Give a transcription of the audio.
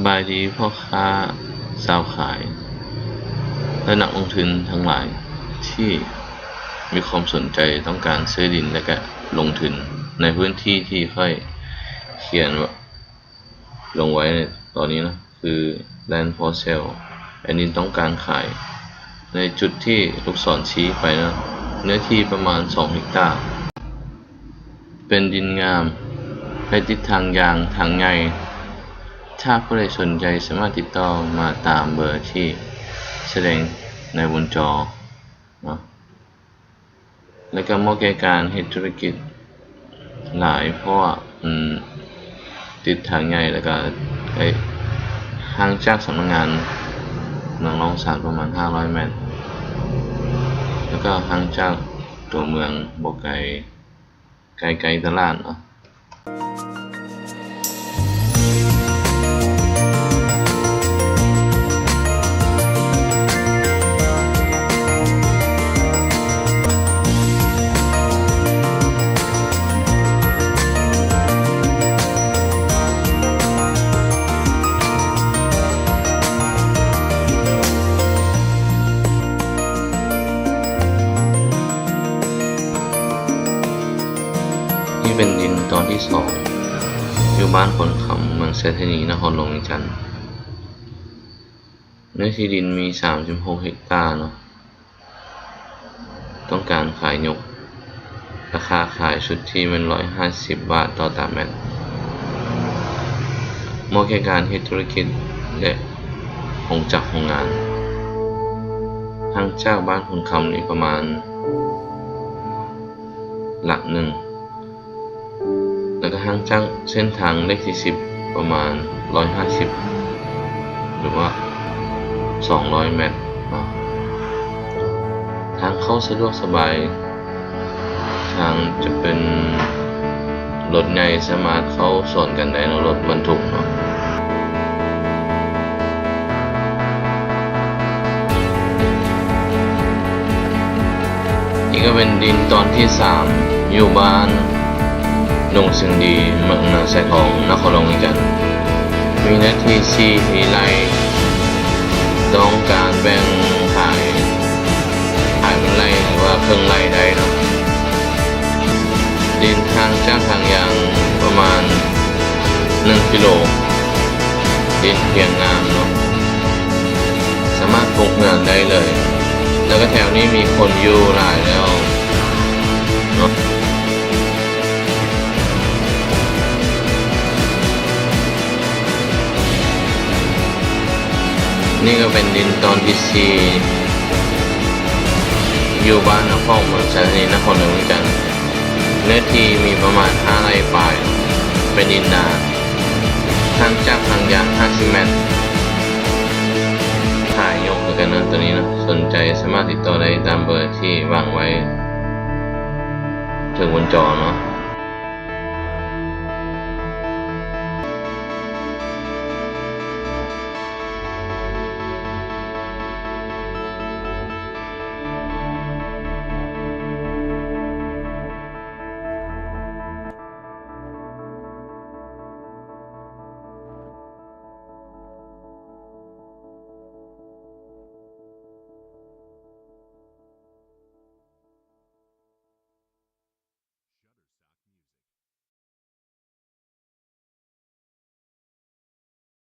ບາຍດີພໍ່ຄ້າຊາວຂາຍ ແລະ ນັກລົງທຶນທັງຫຼາຍທີ່ມີຄວາມສົນໃຈຕ້ອງການຊື້ດິນ ແລະ ກະລົງທຶນໃນພື້ນທີ່ທີ່ຂ້ອຍຂຽນລົງໄວ້ໃນຕອນນີ້ເນາະ ຄື Land for Sale ແມ່ນດິນຕ້ອງການຂາຍ ໃນຈຸດທີ່ລູກສອນຊີ້ໄປເນາະ ເນື້ອທີ່ປະມານສອງເຮັກຕາ. ເປັນດິນງາມ ໃກ້ຕິດທາງຢາງ ທາງໃຫຍ່. ຖ້າຜູ້ໃດສົນໃຈສາມາດຕິດຕໍ່ມາຕາມເບີທີ່ສະແດງໃນບົນຈໍເນາະ ແລະ ກະເໝາະແກ່ການເຮັດທຸລະກິດຫຼາຍ ເພາະວ່າ ອືມ ຕິດທາງໃຫຍ່ ແລະ ກະໃກ້ ຫ່າງຈາກສຳນັກງານເມືອງລ້ອງຊານປະມານຫ້າຮ້ອຍແມັດ ແລະ ກະຫ່າງຈາກຕົວເມືອງບໍ່ໄກ ໃກ້ໆຕະຫຼາດເນາະ. ນີ້ເປັນດິນຕອນທີສອງ ຢູ່ບ້ານໂພນຄຳ ເມືອງໄຊທານີ ນະຄອນຫຼວງວຽງຈັນ. ເນື້ອທີ່ດິນມີສາມສິບຫົກເຮັກຕາເນາະ ຕ້ອງການຂາຍຍົກ ລາຄາຂາຍສຸດທີ່ແມ່ນຮ້ອຍຫ້າສິບບາດຕໍ່ຕາແມັດ ເໝາະແກ່ການເຮັດທຸລະກິດ ແລະ ໂຮງຈັກໂຮງງານ. ຫ່າງຈາກບ້ານໂພນຄຳນີ້ປະມານຫຼັກໜຶ່ງ ແລະ ກະຫ່າງຈາກເສັ້ນທາງເລກທີສິບປະມານຮ້ອຍຫ້າສິບ ຫຼືວ່າສອງຮ້ອຍແມັດເນາະ. ທາງເຂົ້າສະດວກສະບາຍ ທາງຈະເປັນລົດໃຫຍ່ສາມາດເຂົ້າສວນກັນໄດ້ເນາະ ລົດບັນທຸກເນາະ. ນີ້ກະເປັນດິນຕອນທີສາມ ຢູ່ບ້ານດົງຊຽງດີ ເມືອງນາຊາຍທອງ ນະຄອນຫຼວງວຽງຈັນ ມີເນື້ອທີ່ສີ່ໄຮ່ ຕ້ອງການແບ່ງຂາຍ ຂາຍເປັນໄຮ່ ຫຼືວ່າເຄິ່ງໄຮ່ໄດ້ເນາະ. ດິນຫ່າງຈາກທາງຢາງປະມານໜຶ່ງກິໂລ ດິນພຽງງາມເນາະ ສາມາດປຸກເຮືອນໄດ້ເລີຍ ແລ້ວກະແຖວນີ້ມີຄົນຢູ່ຫຼາຍແລ້ວເນາະ. ນີ້ກະເປັນດິນຕອນທີສີ່ ຢູ່ບ້ານນາຂອງ ເມືອງໄຊທານີ ນະຄອນຫຼວງວຽງຈັນ ເນື້ອທີ່ມີປະມານຫ້າໄຮ່ປາຍ ເປັນດິນນາ ຫ່າງຈາກທາງຢາງຫ້າສິບແມັດ. ຂາຍຍົກຄືກັນເນາະ ໂຕນີ້ເນາະ ສົນໃຈສາມາດຕິດຕໍ່ໄດ້ຕາມເບີທີ່ວາງໄວ້ເທິງບົນຈໍເນາະ.